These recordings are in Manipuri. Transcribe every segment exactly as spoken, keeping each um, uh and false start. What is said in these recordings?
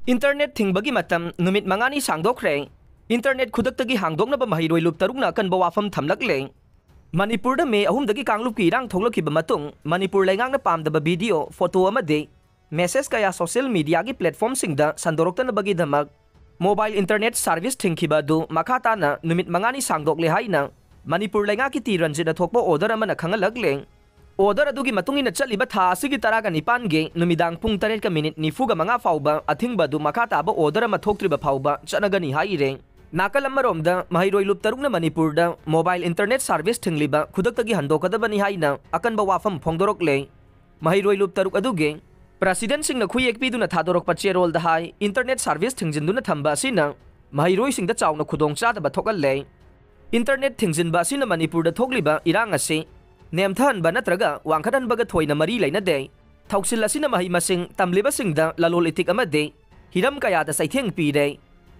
ꯏꯟꯇꯔꯅꯦꯠ ꯊꯤꯡꯕꯒꯤ ꯃꯇꯝ ꯅꯨꯃꯤꯠ ꯃꯉꯥꯅꯤ ꯁꯥꯡꯗꯣꯛꯈ꯭ꯔꯦ꯫ ꯏꯟꯇꯔꯅꯦꯠ ꯈꯨꯗꯛꯇꯒꯤ ꯍꯥꯡꯗꯣꯛꯅꯕ ꯃꯍꯩꯔꯣꯏ ꯂꯨꯞ ꯇꯔꯨꯛꯅ ꯑꯀꯟꯕ ꯋꯥꯐꯝ ꯊꯝꯂꯛꯂꯦ꯫ ꯃꯅꯤꯄꯨꯔꯗ ꯃꯦ ꯑꯍꯨꯝꯗꯒꯤ ꯀꯥꯡꯂꯨꯞꯀꯤ ꯏꯔꯥꯡ ꯊꯣꯛꯂꯛꯈꯤꯕ ꯃꯇꯨꯡ, ꯃꯅꯤꯄꯨꯔ ꯂꯩꯉꯥꯛꯅ ꯄꯥꯝꯗꯕ ꯚꯤꯗꯤꯑꯣ, ꯐꯣꯇꯣ ꯑꯃꯗꯤ ꯃꯦꯁꯦꯖ ꯀꯌꯥ ꯁꯣꯁꯤꯌꯦꯜ ꯃꯤꯗꯤꯌꯥꯒꯤ ꯄ꯭ꯂꯦꯠꯐꯣꯔꯝꯁꯤꯡꯗ ꯁꯟꯗꯣꯔꯛꯇꯅꯕꯒꯤꯗꯃꯛ ꯃꯣꯕꯥꯏꯜ ꯏꯟꯇꯔꯅꯦꯠ ꯁꯥꯔꯚꯤꯁ ꯊꯤꯡꯈꯤꯕ ꯑꯗꯨ ꯃꯈꯥ ꯇꯥꯅ ꯅꯨꯃꯤꯠ ꯃꯉꯥꯅꯤ ꯁꯥꯡꯗꯣꯛꯂꯦ ꯍꯥꯏꯅ ꯃꯅꯤꯄꯨꯔ ꯂꯩꯉꯥꯛꯀꯤ ꯇꯤ ꯔꯟꯖꯤꯠꯅ ꯊꯣꯛꯄ ꯑꯣꯔꯗꯔ ꯑꯃꯅ ꯈꯪꯍꯜꯂꯛꯂꯦ꯫ ꯑꯣꯔꯗꯔ ꯑꯗꯨꯒꯤ ꯃꯇꯨꯡ ꯏꯟꯅ ꯆꯠꯂꯤꯕ ꯊꯥ ꯑꯁꯤꯒꯤ ꯇꯔꯥꯒ ꯅꯤꯄꯥꯟꯒꯤ ꯅꯨꯃꯤꯗꯥꯡ ꯄꯨꯡ ꯇꯔꯦꯠꯀ ꯃꯤꯅꯤꯠ ꯅꯤꯐꯨꯒ ꯃꯉꯥ ꯐꯥꯎꯕ ꯑꯊꯤꯡꯕ ꯑꯗꯨ ꯃꯈꯥ ꯇꯥꯕ ꯑꯣꯔꯗꯔ ꯑꯃ ꯊꯣꯛꯇ꯭ꯔꯤꯕ ꯐꯥꯎꯕ ꯆꯠꯅꯒꯅꯤ ꯍꯥꯏꯔꯦ꯫ ꯅꯥꯀꯜ ꯑꯃꯔꯣꯝꯗ, ꯃꯍꯩꯔꯣꯏ ꯂꯨꯞ ꯇꯔꯨꯛꯅ ꯃꯅꯤꯄꯨꯔꯗ ꯃꯣꯕꯥꯏꯜ ꯏꯟꯇꯔꯅꯦꯠ ꯁꯥꯔꯚꯤꯁ ꯊꯤꯡꯂꯤꯕ ꯈꯨꯗꯛꯇꯒꯤ ꯍꯟꯗꯣꯛꯀꯗꯕꯅꯤ ꯍꯥꯏꯅ ꯑꯀꯟꯕ ꯋꯥꯐꯝ ꯐꯣꯡꯗꯣꯔꯛꯂꯦ꯫ ꯃꯍꯩꯔꯣꯏ ꯂꯨꯞ ꯇꯔꯨꯛ ꯑꯗꯨꯒꯤ ꯄ꯭ꯔꯁꯤꯗꯦꯟꯁꯤꯡꯅ ꯈꯨꯌꯦꯛ ꯄꯤꯗꯨꯅ ꯊꯥꯗꯣꯔꯛꯄ ꯆꯦꯔꯣꯜꯗ ꯍꯥꯏ, ꯏꯟꯇꯔꯅꯦꯠ ꯁꯥꯔꯚꯤꯁ ꯊꯤꯡꯖꯤꯟꯗꯨꯅ ꯊꯝꯕ ꯑꯁꯤꯅ ꯃꯍꯩꯔꯣꯏꯁꯤꯡꯗ ꯆꯥꯎꯅ ꯈꯨꯗꯣꯡꯆꯥꯗꯕ ꯊꯣꯛꯍꯜꯂꯦ꯫ ꯏꯟꯇꯔꯅꯦꯠ ꯊꯤꯡꯖꯤꯟꯕ ꯑꯁꯤꯅ ꯃꯅꯤꯄꯨꯔꯗ ꯊꯣꯛꯂꯤꯕ ꯏꯔꯥꯡ ꯑꯁꯤ ꯅꯦꯝꯊꯍꯟꯕ ꯅꯠꯇ꯭ꯔꯒ ꯋꯥꯡꯈꯠꯍꯟꯕꯒ ꯊꯣꯏꯅ ꯃꯔꯤ ꯂꯩꯅꯗꯦ꯫ ꯊꯧꯁꯤꯜ ꯑꯁꯤꯅ ꯃꯍꯩ ꯃꯁꯤꯡ ꯇꯝꯂꯤꯕꯁꯤꯡꯗ ꯂꯂꯣꯜ ꯏꯇꯤꯛ ꯑꯃꯗꯤ ꯍꯤꯔꯝ ꯀꯌꯥꯗ ꯆꯩꯊꯦꯡ ꯄꯤꯔꯦ꯫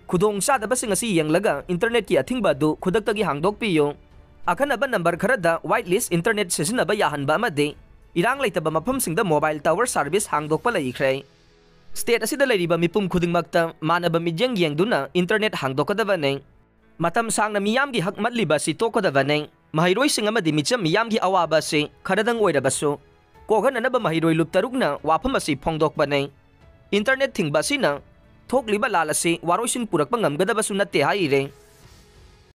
ꯈꯨꯗꯣꯡꯆꯥꯗꯕꯁꯤꯡ ꯑꯁꯤ ꯌꯦꯡꯂꯒ ꯏꯟꯇꯔꯅꯦꯠꯀꯤ ꯑꯊꯤꯡꯕ ꯑꯗꯨ ꯈꯨꯗꯛꯇꯒꯤ ꯍꯥꯡꯗꯣꯛꯄꯤꯌꯨ꯫ ꯑꯀꯟꯅꯕ ꯅꯝꯕꯔ ꯈꯔꯗ ꯋꯥꯏꯠ ꯂꯤꯁ ꯏꯟꯇꯔꯅꯦꯠ ꯁꯤꯖꯤꯟꯅꯕ ꯌꯥꯍꯟꯕ ꯑꯃꯗꯤ ꯏꯔꯥꯡ ꯂꯩꯇꯕ ꯃꯐꯝꯁꯤꯡꯗ ꯃꯣꯕꯥꯏꯜ ꯇꯥꯋꯔ ꯁꯥꯔꯚꯤꯁ ꯍꯥꯡꯗꯣꯛꯄ ꯂꯩꯈ꯭ꯔꯦ꯫ ꯁ꯭ꯇꯦꯠ ꯑꯁꯤꯗ ꯂꯩꯔꯤꯕ ꯃꯤꯄꯨꯝ ꯈꯨꯗꯤꯡꯃꯛꯇ ꯃꯥꯟꯅꯕ ꯃꯤꯠꯌꯦꯡ ꯌꯦꯡꯗꯨꯅ ꯏꯟꯇꯔꯅꯦꯠ ꯍꯥꯡꯗꯣꯛꯀꯗꯕꯅꯤ꯫ ꯃꯇꯝ ꯁꯥꯡꯅ ꯃꯤꯌꯥꯝꯒꯤ ꯍꯛ ꯃꯠꯂꯤꯕ ꯑꯁꯤ ꯇꯣꯛꯀꯗꯕꯅꯤ꯫ ꯃꯍꯩꯔꯣꯏꯁꯤꯡ ꯑꯃꯗꯤ ꯃꯤꯆꯝ ꯃꯤꯌꯥꯝꯒꯤ ꯑꯋꯥꯕ ꯑꯁꯤ ꯈꯔꯗꯪ ꯑꯣꯏꯔꯕꯁꯨ ꯀꯣꯛꯍꯟꯅꯅꯕ ꯃꯍꯩꯔꯣꯏ ꯂꯨꯞ ꯇꯔꯨꯛꯅ ꯋꯥꯐꯝ ꯑꯁꯤ ꯐꯣꯡꯗꯣꯛꯄꯅꯤ꯫ ꯏꯟꯇꯔꯅꯦꯠ ꯊꯤꯡꯕ ꯑꯁꯤꯅ ꯊꯣꯛꯂꯤꯕ ꯂꯥꯜ ꯑꯁꯤ ꯋꯥꯔꯣꯏꯁꯤꯟ ꯄꯨꯔꯛꯄ ꯉꯝꯒꯗꯕꯁꯨ ꯅꯠꯇꯦ ꯍꯥꯏꯔꯦ꯫